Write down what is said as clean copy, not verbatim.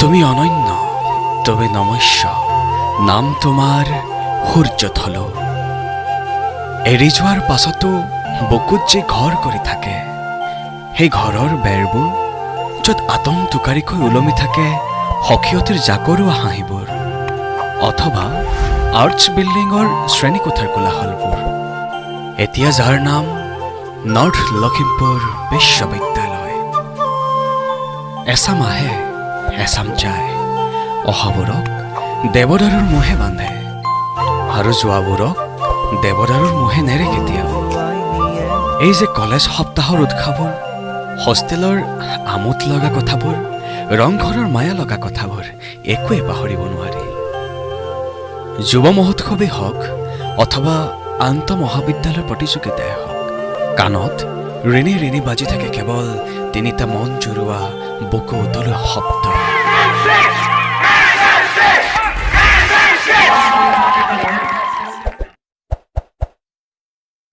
তুমি অনন্য, তুমি নমস্য, নাম তোমাৰ সূৰ্যথল। এৰি যোৱাৰ পাছতো বুকুত যে ঘৰ কৰি থাকে, সেই ঘৰৰ বেৰবোৰ য'ত আতং টোকাৰিকৈ ওলমি থাকে সখীয়তীৰ জাকৰুৱা হাঁহিবোৰ অথবা আৰ্টছ বিল্ডিঙৰ শ্ৰেণীকোঠাৰ কোলাহলবোৰ, এতিয়া যাৰ নাম নৰ্থ লখিমপুৰ বিশ্ববিদ্যালয়। এচাম আহে, এচাম যায়। অহাবোৰক দেৱদাৰুৰ মোহে বান্ধে আৰু যোৱাবোৰক দেৱদাৰুৰ মোহে নেৰে কেতিয়াও। এই যে কলেজ সপ্তাহৰ উৎসৱবোৰ, হোষ্টেলৰ আমোদ লগা কথাবোৰ, ৰংঘৰৰ মায়া লগা কথাবোৰ একোৱে পাহৰিব নোৱাৰি। যুৱ মহোৎসৱেই হওক অথবা আন্তঃ মহাবিদ্যালয়ৰ প্ৰতিযোগিতাই হওক, কাণত ৰিণি ৰিণি বাজি থাকে কেৱল তিনিটা মন জুৰোৱা, বুকু উতলোৱা শব্দ।